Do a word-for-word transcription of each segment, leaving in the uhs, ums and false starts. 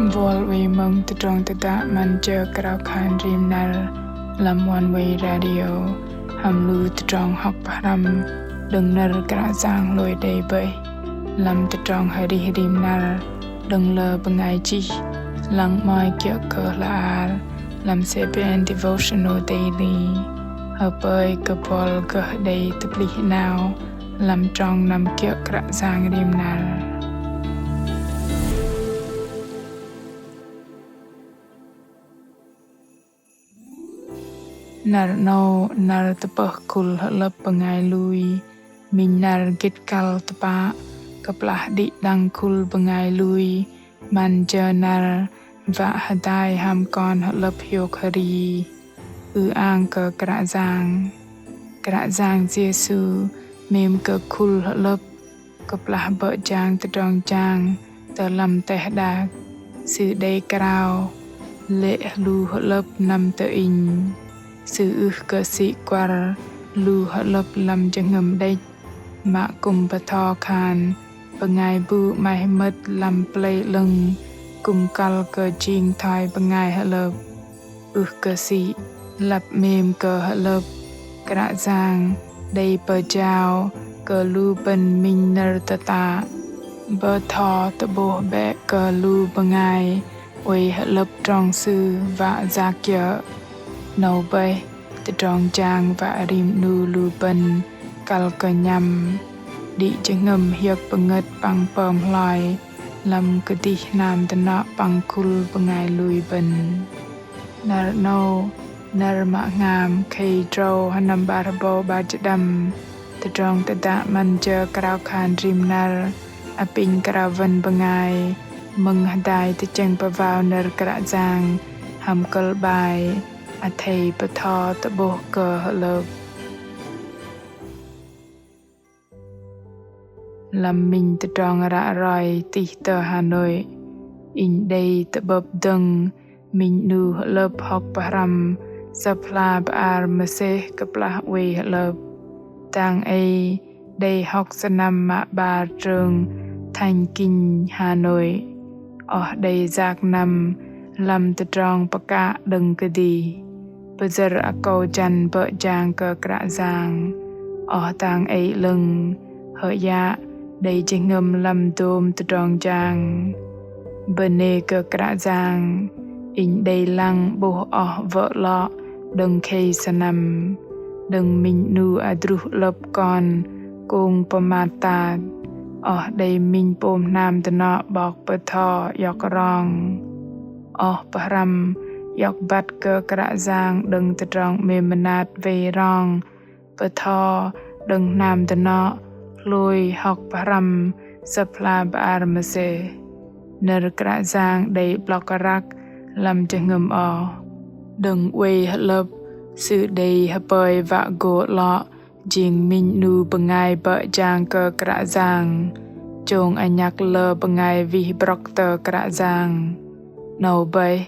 Bol wei mơ̆ng tơdrong tơdă 'Măn jơ krao khan rim năr lăm Oneway Radio hăm lu tơdrong hŏk pơhrăm đơ̆ng nơ̆r Kră Yang hlôi đei bơih lăm tơdrong arih rim năr đơ̆ng lơ bơngai chih lăng 'mơ̆i kiơ̆ kơ hla ar lăm CBN Devotional Daily. Hơpơi kơ bol gơh đei tơplih 'nao lăm trong năm kiơ̆ Kră Yang rim năr. Năr 'nâu năr tơpơh khul hơ'lơ̆p bơngai lui, minh năr gĭt kăl tơpă kơplah đĭ đăng khul bơngai lui 'Măn jơ năr wă hơdai hăm kon hơ'lơ̆p hiôk hơri. Ư-ang kơ Kră Yang. Kră Yang Yêsu 'mêm kơ khul hơ'lơ̆p kơplah bơ̆ jang tơdrong jang tơ lăm teh đak. Sư đei krao: Lê̆ lu hơ'lơ̆p năm tơ Inh. Sư ưh kơ sĭ kuăr lu hơ'lơ̆p lăm jơhngơ̆m đĕch, mă kư̆m bơtho khan bơngai bu 'maih mơ̆t lăm plei 'lơ̆ng kư̆m kăl kơ jing thoi bơngai hơ'lơ̆p. Ưh kơ sĭ, lăp 'mêm kơ hơ'lơ̆p, Kră Yang đei pơjao kơ lu bơ̆n minh nơ̆r tơtă: Bơtho tơ'bôh bĕ kơ lu bơngai oei hơ'lơ̆p trong Sư wă yak kiơ̆. 'Nâu bơih tơdrong jang wă rim 'nu lu bơ̆n kăl kơ nhăm. Đĭ jơhngơ̆m hiơ̆k pơngơ̆t păng pơm hloi lăm kơdih hnam dơnŏ păng khul bơngai lui bơ̆n. Năr 'nâu, năr mă hngam khei drâu hơnăm 'bar hơbâu 'bar jĭt đăm. Tơdrong tơdă 'Măn jơ krao khan rim năr apinh krao wơ̆n bơngai mơ̆ng hơdai tơchĕng pơwao nơ̆r Kră Yang hăm kơ̆l 'bai: Athei bơtho tơ'bôh kơ hơ'lơ̆p. Lăm minh tơdrong ră roi tih tơ Hà Nội, inh đei tơ'bơ̆p dơ̆ng minh 'nu hơ'lơ̆p hŏk pơhrăm Sơ̆p hla bơar mơsêh kơplah oei hơ'lơ̆p. Dang ei đei hŏk sơnăm mă 'bar trường Thánh Kinh Hà Nội. Oh đei yak năm lăm tơdrong pơkă đơ̆ng kơdih. Pơyơ̆r akâu jăn bơ̆ jang kơ Kră Yang. Oh dang ei 'lơ̆ng, hơyă đei jơhngơ̆m lăm dôm tơdrong jang. Bơnê kơ Kră Yang, inh đei lăng 'bôh oh wơ̆ 'lŏ đơ̆ng khei sơnăm. Đơ̆ng minh 'nu adruh 'lơ̆p kon kông pơmat tat. Oh đei minh pôm hnam dơnŏ 'bok bơtho iŏk rong. Oh pơhrăm iŏk băt kơ Kră Yang đơ̆ng tơdrong 'mêm mơnat wei rong bơtho đơ̆ng hnam dơnŏ hlôi hŏk pơhrăm Sơ̆p hla bơar mơsêh. Nơ̆r Kră Yang đei 'blŏk răk lăm jơhngơ̆m oh. Đơ̆ng oei hơ'lơ̆p, sư đei hơpơi wă gô 'lŏ jing minh 'nu bơngai bơ̆ jang kơ Kră Yang, chông anhăk lơ bơngai wih brŏk tơ Kră Yang. 'Nâu bơih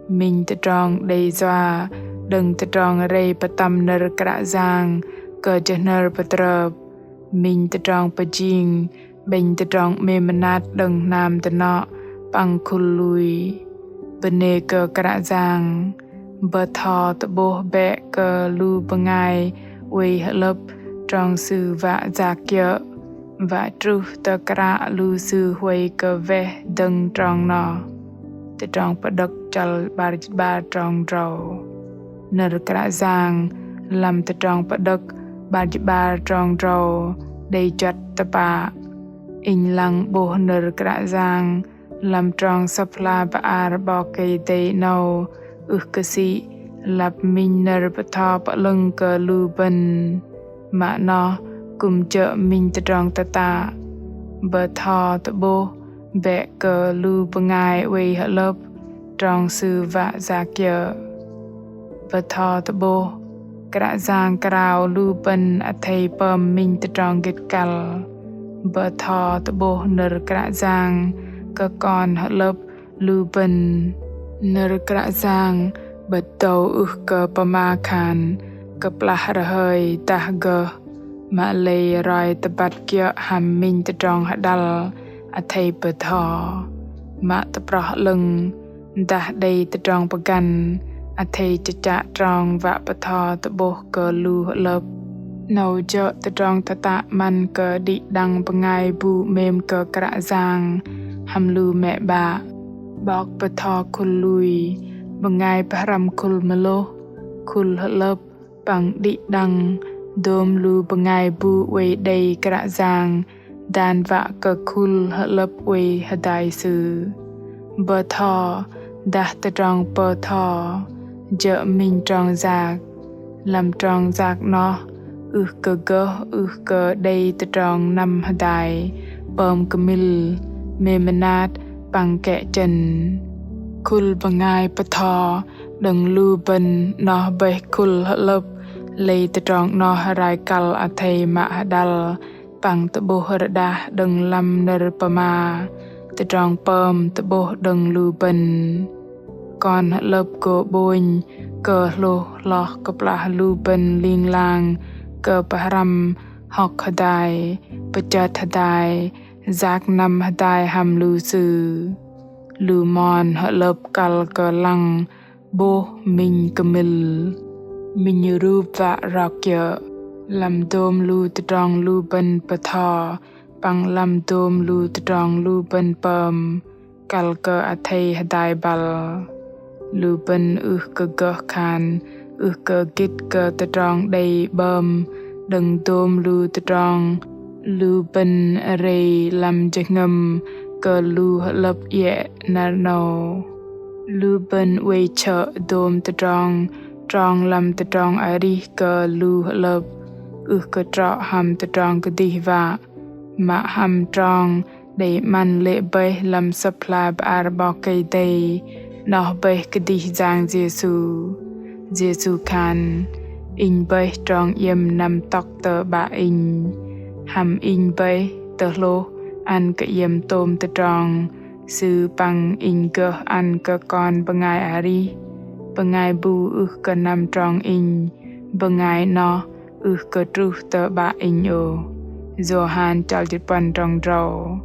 minh tơdrong đei yua đơ̆ng tơdrong rei pơtăm nơ̆r Kră Yang kơ jơhnơr pơtrơp, minh tơdrong pơjing 'bĕnh tơdrong 'mêm mơnat đơ̆ng hnam dơnŏ păng khul lui. Bơnê kơ Kră Yang, bơtho tơ'bôh bĕ kơ lu bơngai oei hơ'lơ̆p trong Sư wă yak kiơ̆, wă truh tơ kră lu sư huay kơ weh dơ̆ng trong noh. Tơdrong Pơđơ̆k chăl 'bar jĭt 'bar trong drâu. Nơ̆r Kră Yang lăm Tơdrong Pơđơ̆k 'bar jĭt 'bar trong drâu đei juăt tơpă. Inh lăng 'bôh nơ̆r Kră Yang lăm trong Sơ̆p hla bơar 'Bok Kei-Dei 'nâu ưh kơ sĭ lăp minh nơ̆r bơtho pơ'lơ̆ng kơ lu bơ̆n. Mă noh kư̆m jơ̆ minh tơdrong tơtă. Bơtho tơ'bôh bĕ kơ lu bơngai oei hơ'lơ̆p trong Sư wă yak kiơ̆. Bơtho tơ'bôh, Kră Yang krao lu bơ̆n athei pơm minh tơdrong gĭt kăl. Bơtho tơ'bôh nơ̆r Kră Yang kơ kon hơ'lơ̆p lu bơ̆n. Nơ̆r Kră Yang 'bơ̆t dâu ưh kơ pơma khan kơplah rơhơi dah gơh, mă lei roi tơbăt kiơ̆ hăm minh tơdrong hơđăl athei bơtho. Mă tơproh 'lơ̆ng dah đei tơdrong pơgăn, athei chơchă trong wă bơtho tơ'bôh kơ lu hơ'lơ̆p. 'Nâu jơ̆ tơdrong tơtă 'măn kơ đĭ đăng bơngai bu 'mêm kơ Kră Yang hăm lu mĕ 'bă. 'Bok bơtho khul lui, bơngai pơhrăm khul mơlôh, khul hơ'lơ̆p păng đĭ đăng dôm lu bơngai bu oei đei Kră Yang dan wă kơ khul hơ'lơ̆p oei hơdai Sư. Bơtho dah tơdrong bơtho jơ̆ minh trong yak. Lăm trong yak noh ưh kơ gơh ưh kơ đei tơdrong năm hơdai pơm kơmil, mêm mơnat păng kĕ chơ̆n. Khul bơngai bơtho đơ̆ng lu bơ̆n noh bơih khul hơ'lơ̆p, lei tơdrong noh rai kăl athei mă hơđăl păng tơ'bôh rơđah đơ̆ng lăm nơ̆r pơma, tơdrong pơm tơ'bôh đơ̆ng lu bơ̆n. Kon hơ'lơ̆p gô 'bônh kơ hlôh hloh kơplah lu bơ̆n ling lang kơ pơhrăm hŏk hơdai, pơchơt hơdai, yak năm hơdai hăm lu sư. Lu mon hơ'lơ̆p kăl kơ lăng 'bôh minh kơmil, minh rup wă rok kiơ̆. Lăm dôm lu tơdrong lu bơ̆n bơtho păng lăm dôm lu tơdrong lu bơ̆n pơm, kăl kơ athei hơdai băl. Lu bơ̆n ưh kơ gơh khan ưh kơ gĭt kơ tơdrong đei 'bơm đơ̆ng dôm lu tơdrong lu bơ̆n rei lăm jơhngơ̆m kơ lu hơ'lơ̆p iĕ năr 'nâu. Lu bơ̆n oei chơ̆ dôm tơdrong trong lăm tơdrong arih kơ lu hơ'lơ̆p, ưh kơ trŏ hăm tơdrong kơdih wă, mă hăm trong đei 'măn lê̆ bơih lăm Sơ̆p hla bơar 'Bok Kei-Dei, noh bơih kơdih Yang Yêsu. Yêsu khan: Inh bơih trong iĕm năm tŏk tơ 'Bă Inh. Hăm Inh bơih tơhlôh ăn kơ iĕm tôm tơdrong, Sư păng Inh gơh ăn kơ kon bơngai arih. Bơngai bu ưh kơ năm trong Inh, bơngai noh ưh kơ truh tơ 'Bă Inh ôh. Yôhan chăl jĭt puăn trong drâu.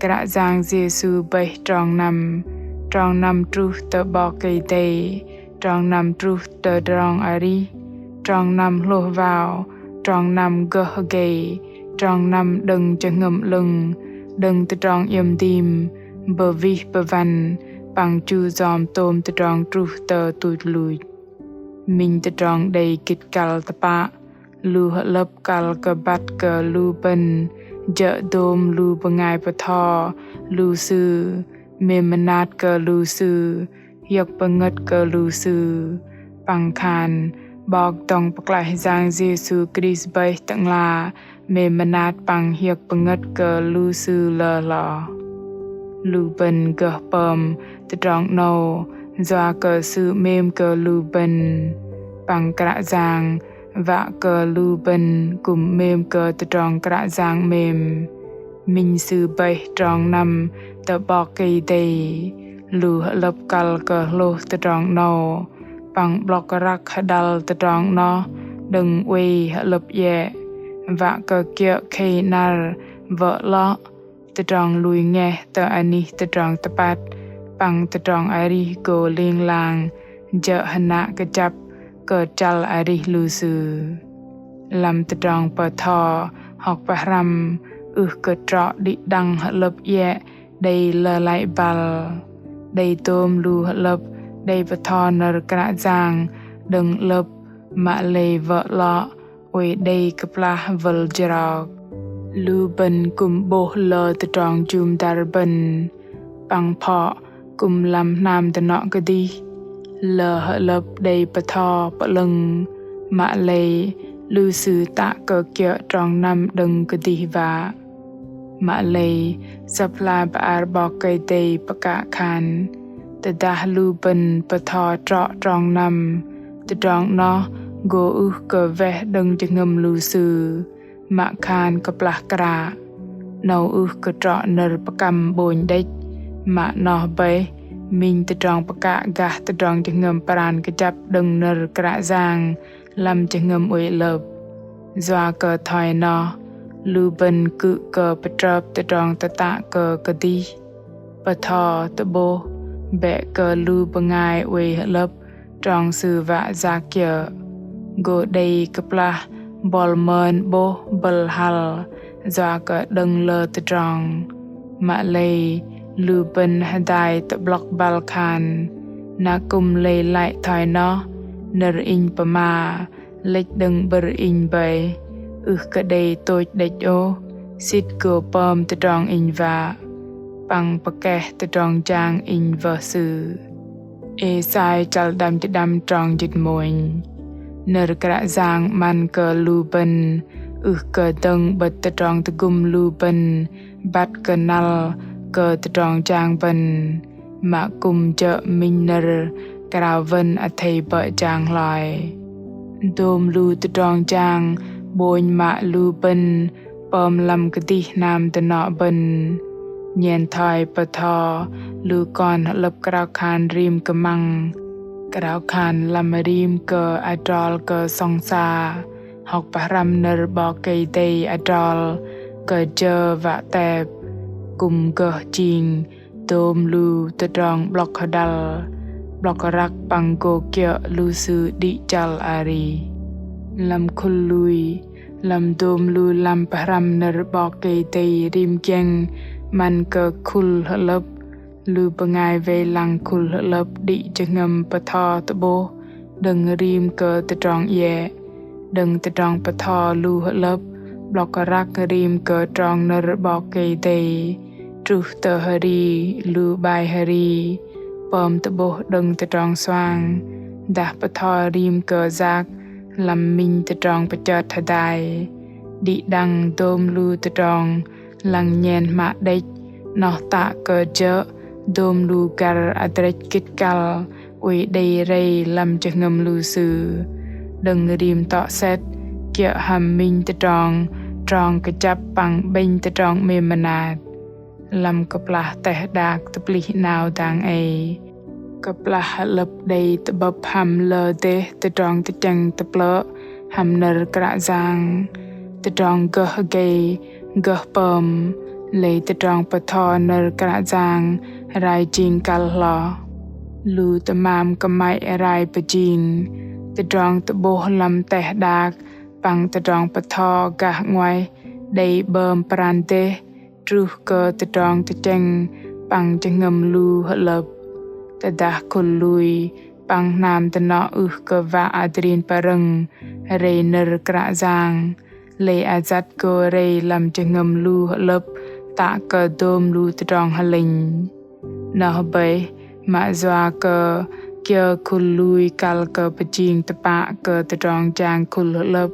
Kră Yang Yêsu bơih trong năm, trong năm truh tơ 'Bok Kei-Dei, trong năm truh tơdrong arih, trong năm hlôh wao, trong năm gơh hơgei, trong năm đơ̆ng jơhngơ̆m 'lơ̆ng, đơ̆ng tơdrong iĕm dim, bơwih bơwăn, păng chu yom tôm tơdrong truh tơ tuch luch. Minh tơdrong đei gĭt kăl tơpă, lu hơ'lơ̆p kăl kơ băt kơ lu bơ̆n jơ̆ dôm lu bơngai bơtho lu sư, mêm mơnat kơ lu sư, hiơ̆k pơngơ̆t kơ lu sư. Păng khan 'Bok dŏng pơklaih Yang Yêsu Krist bơih Tơ'ngla mêm mơnat păng hiơ̆k pơngơ̆t kơ lu sư lơ hloh. Lu bơ̆n gơh pơm tơdrong 'nâu yua kơ Sư mêm kơ lu bơ̆n. Păng Kră Yang wă kơ lu bơ̆n kư̆m mêm kơ tơdrong Kră Yang mêm. Minh Sư bơih trong năm tơ 'Bok Kei-Dei. Lu hơ'lơ̆p kăl kơ hlôh tơdrong 'nâu păng 'blŏk răk hơđăl tơdrong 'noh đơ̆ng oei hơ'lơ̆p iĕ, wă kơ kiơ̆ khei năr wơ̆ 'lŏ, tơdrong lui ngeh tơ anih tơdrong tơpăt păng tơdrong arih gô ling lang jơ̆ hơnă kơjăp kơ chăl arih lu sư. Lăm tơdrong bơtho hŏk pơhrăm, ưh kơ trŏ đĭ đăng hơ'lơ̆p iĕ đei lơlăi băl. Đei dôm lu hơ'lơ̆p đei bơtho nơ̆r Kră Yang đơ̆ng 'lơ̆p, mă lei wơ̆ 'lŏ oei đei kơplah wơl jrok. Lu bơ̆n kư̆m 'bôh lơ tơdrong jŭm dăr bơ̆n, păng phŏ kư̆m lăm hnam dơnŏ kơdih. Lơ hơ'lơ̆p đei bơtho pơ'lơ̆ng, mă lei lu sư tă kơ kiơ̆ trong năm đơ̆ng kơdih wă. Mă lei Sơ̆p hla bơar 'Bok Kei-Dei pơkă khan: Tơdah lu bơ̆n bơtho trŏ trong năm, tơdrong 'noh gô ưh kơ weh đơ̆ng jơhngơ̆m lu sư, mă khan kơplah kră. 'Nâu ưh kơ trŏ nơ̆r pơkăm 'bônh đĕch, mă 'noh bơih minh tơdrong pơkă gah tơdrong jơhngơ̆m pran kơjăp đơ̆ng nơ̆r Kră Yang lăm jơhngơ̆m oei 'lơ̆p. Yua kơ thoi noh, lu bơ̆n kư̆m kơ pơtrơp tơdrong tơtă kơ kơdih. Pơtho tơ'bôh bĕ kơ lu bơngai oei hơ'lơ̆p trong sư wă yak kiơ̆. Gô đei kơplah bol mơn 'bôh bơ̆l hăl yua kơ đơ̆ng lơ tơdrong. Mă lei lu bơ̆n hơdai tơ'blŏk băl khan: Na kư̆m lei lăi thoi noh, nơ̆r inh pơma lĕch đơ̆ng 'bơ̆r inh bơih, ưh kơ đei tôch đĕch ôh, sĭt gô pơm tơdrong inh wă. Păng pơkeh tơdrong jang inh wơh sư. Êsai chăl đăm jĭt đăm trong jĭt mônh. Nơ̆r Kră Yang 'măn kơ lu bơ̆n ưh kơ dơ̆ng 'bơ̆t tơdrong tơgŭm lu bơ̆n băt kơnăl kơ tơdrong jang bơ̆n, mă kư̆m jơ̆ minh nơ̆r krao wơ̆n athei bơ̆ jang hloi. Dôm lu tơdrong jang 'bônh mă lu bơ̆n pơm lăm kơdih hnam dơnŏ bơ̆n. Nhen thoi pơtho lu kon hơ'lơ̆p krao khan rim kơmăng, krao khan lăm rim kơ adrol kơ sŏng sa, hŏk pơhrăm nơ̆r 'Bok Kei-Dei adrol kơ jơ wă tep, kư̆m gơh jing dôm lu tơdrong 'blŏk hơdăl, 'blŏk răk păng gô kiơ̆ lu sư đĭ chăl arih. Lăm khul lui, lăm dôm lu lăm pơhrăm nơ̆r 'Bok Kei-Dei rim giĕng 'măn kơ khul hơ'lơ̆p, lu bơngai wei lăng khul hơ'lơ̆p đĭ jơhngơ̆m pơtho tơ'bôh đơ̆ng rim kơ tơdrong iĕ, đơ̆ng tơdrong pơtho lu hơ'lơ̆p 'blŏk răk rim kơ trong nơ̆r 'Bok Kei-Dei, truh tơ hơri lu 'bai hơri, pơm tơ'bôh đơ̆ng tơdrong suang, dah pơtho rim kơ yak lăm minh tơdrong pơchơt hơdai. Đĭ đăng dôm lu tơdrong lăng nhen hmă đĕch, noh tă kơ jơ̆ dôm lu găr adrĕch gĭt kăl oei đei rei lăm jơhngơ̆m lu sư. Đơ̆ng rim tŏ sĕt, kiơ̆ hăm minh tơdrong trong kơjăp păng 'bĕnh tơdrong 'mêm mơnat. Lăm kơplah teh đak tơplih 'nao dang ei, kơplah hơ'lơ̆p đei tơ'bơ̆p hăm lơ dêh tơdrong tơchĕng tơplơ̆ hăm nơ̆r Kră Yang, tơdrong gơh gei gơh pơm, lei tơdrong pơtho nơ̆r Kră Yang rai jing kăl hloh. Lu tơmam kơmăy rai pơjing, tơdrong tơ'bôh lăm teh đak păng tơdrong pơtho gah 'nguaih đei 'bơm pran dêh truh kơ tơdrong tơchĕng păng jơhngơ̆m lu hơ'lơ̆p. Tơdah khul lui păng hnam dơnŏ ưh kơ wă adrin pơrơ̆ng rei nơ̆r Kră Yang, lei ayăt gô rei lăm jơhngơ̆m lu hơ'lơ̆p tă kơ dôm lu tơdrong hơlĕnh. Noh bơih, mă yua kơ kiơ khul lui kăl kơ pơjing tơpă kơ tơdrong jang khul hơ'lơ̆p,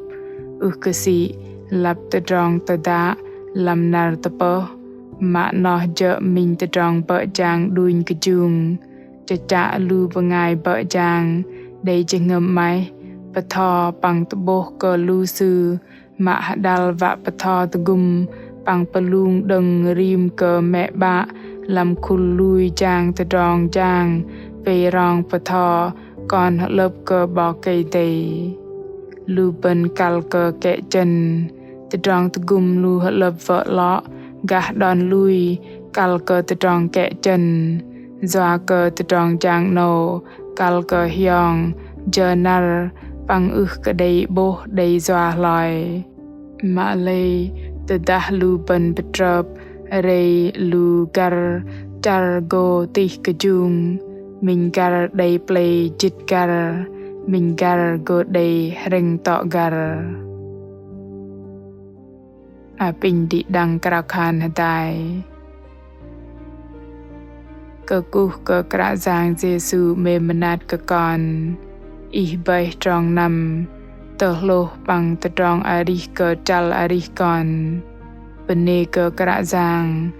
ưh kơ sĭ lăp tơdrong tơdă lăm năr tơpơh, mă noh jơ̆ minh tơdrong bơ̆ jang đunh kơjung. Chơchă lu bơngai bơ̆ jang đei jơhngơ̆m 'maih, pơtho păng tơ'bôh kơ lu sư mă hơdăl wă pơtho tơgŭm păng pơlung đơ̆ng rim kơ mĕ 'bă lăm khul lui jang tơdrong jang wei rong pơtho kon hơ'lơ̆p kơ 'Bok Kei-Dei. Lu bơ̆n kăl kơ kĕ jơ̆n, tơdrong tơgŭm lu hơ'lơ̆p wơ̆ 'lŏ gah đon lui kăl kơ tơdrong kĕ jơ̆n. Yua kơ tơdrong jang 'nâu kăl kơ hiong jơ năr păng ưh kơ đei 'bôh đei yua hloi. Mă lei tơdah lu bơ̆n pơtrơp rei lu găr chăr gô tih kơjung, minh găr đei plei jĭt găr, minh găr gô đei hrĕng tŏ găr. Apinh đĭ đăng krao khan hơdai. Kơkuh kơ Kră Yang Yêsu 'mêm mơnat kơ kon. Ih bơih trong năm tơhlôh păng tơdrong arih kơ chăl arih kon. Bơnê kơ Kră Yang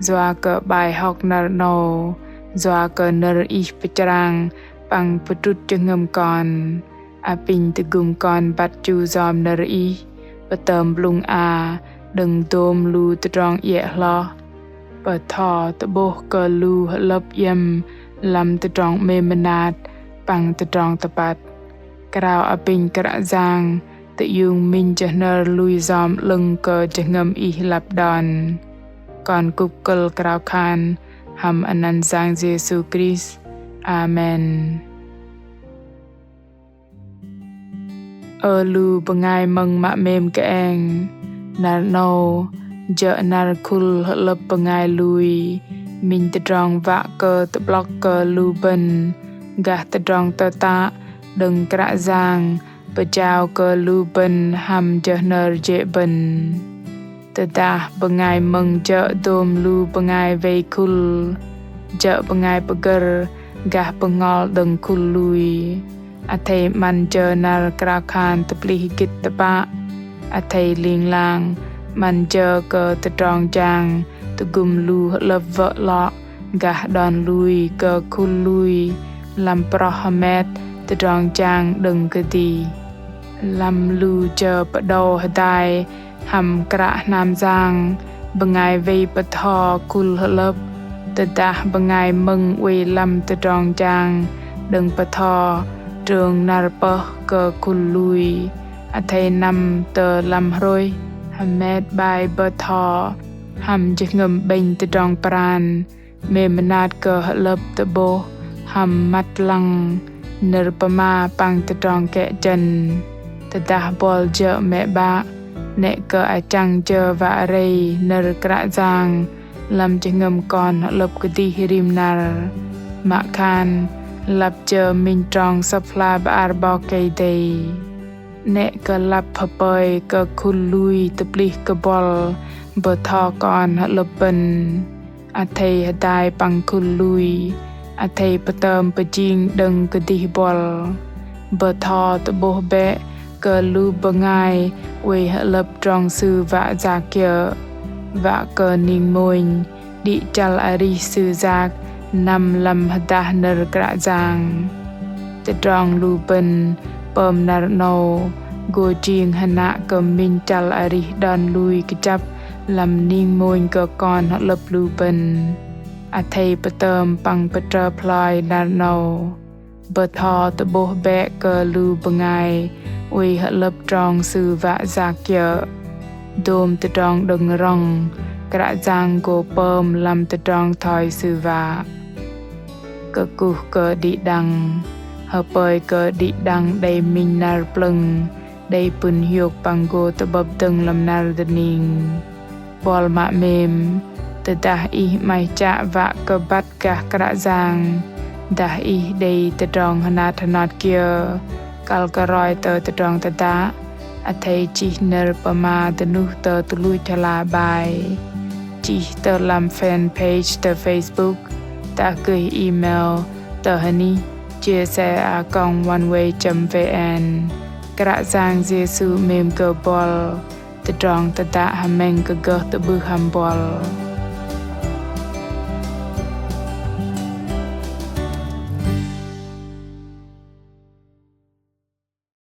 yua kơ 'bai hŏk năr 'nâu, yua kơ nơ̆r Ih pơchrang păng pơdrŭt jơhngơ̆m kon. Apinh tơgŭm kon băt chu yom nơ̆r Ih, pơtơm blŭng a đơ̆ng dôm lu tơdrong iĕ hloh. Pơtho tơ'bôh kơ lu hơ'lơ̆p iĕm lăm tơdrong 'mêm mơnat păng tơdrong tơpăt. Krao apinh Kră Yang tơiung minh jơhnơr lui yom 'lơ̆ng kơ jơhngơ̆m Ih lăp đon. Kon kŭp kơ̆l krao khan hăm anăn Yang Yêsu Krist. Amen. Ơ lu bơngai mơ̆ng mă 'mêm kơeng, năr 'nâu jơ̆ năr khul hơ'lơ̆p bơngai lui, minh tơdrong wă kơ tơ'blŏk kơ lu bơ̆n gah tơdrong tơtă đơ̆ng Kră Yang pơjao kơ lu bơ̆n hăm jơ hnơr jê̆ bơ̆n. Tơdah bơngai mơ̆ng jơ̆ dôm lu bơngai wei khul, jơ̆ bơngai pơgơ̆r gah bơhngol đơ̆ng khul lui, athei 'măn jơ năr krao khan tơplih gĭt tơpă, athei ling lang 'măn jơ kơ tơdrong jang tơgŭm lu hơ'lơ̆p wơ̆ 'lŏ gah đon lui kơ khul lui lăm proh hơmet tơdrong jang đơ̆ng kơdih. Lăm lu jơ pơđâu hơdai hăm kră hnam yang, bơngai wei bơtho khul hơ'lơ̆p. Tơdah bơngai mơ̆ng oei lăm tơdrong jang đơ̆ng bơtho, trưng năr pơh kơ khul lui, athei năm tơ lăm hrôih hơmet 'bai bơtho hăm jơhngơ̆m 'bĕnh tơdrong pran, 'mêm mơnat kơ hơ'lơ̆p tơ'bôh hăm măt lăng, nơ̆r pơma păng tơdrong kĕ jăn. Tơdah buăl jơ̆ mĕ 'bă, 'nĕ kơ achăng jơ wă rei nơ̆r Kră Yang lăm jơhngơ̆m kon hơ'lơ̆p kơdih rim năr, mă khan lăp jơ minh trong Sơ̆p hla bơar 'Bok Kei-Dei. 'Nĕ kơ lăp hơpơi kơ khul lui tơplih kơ buăl bơtho kon hơ'lơ̆p bơ̆n. Athei hơdai păng khul lui, athei pơtơm pơjing đơ̆ng kơdih buăl. Bơtho tơ'bôh bĕ kơ lu bơngai oei hơ'lơ̆p trong sư wă yak kiơ̆, wă kơ ning mônh đĭ chăl arih sư yak năm lăm hơdah nơ̆r Kră Yang. Tơdrong lu bơ̆n pơm năr 'nâu gô jing hơnă kơ minh chăl arih đon lui kơjăp lăm ning mônh kơ kon hơ'lơ̆p lu bơ̆n. Athei pơtơm păng pơtrơ plei năr 'nâu. Bơtho tơ'bôh bĕ kơ lu bơngai oei hơ'lơ̆p trong sư wă yak kiơ̆. Dôm tơdrong đơ̆ng rŏng, Kră Yang gô pơm lăm tơdrong thoi Sư wă. Kơkuh kơ đĭ đăng, hơpơi kơ đĭ đăng đei minh năr plơ̆ng, đei pŭn hiôk păng gô tơ'bơ̆p dơ̆ng lăm năr dơning. Buăl mă 'mêm, tơdah ih 'maih chă wă kơ băt gah Kră Yang, dah ih đei tơdrong hơnat hơnot kiơ, kăl kơ roi tơ tơdrong tơdă, athei chih nơ̆r pơma dơnuh tơ tuch luch hla bơar. Chih tơ lăm fanpage tơ Facebook, dah gơih email tơ hơnih chia sẻ a còng oneway chấm vn. Kră Yang Yêsu 'mêm kơ buăl, tơdrong tơdă hơmĕng kơ gơh tơ'bưh hăm buăl.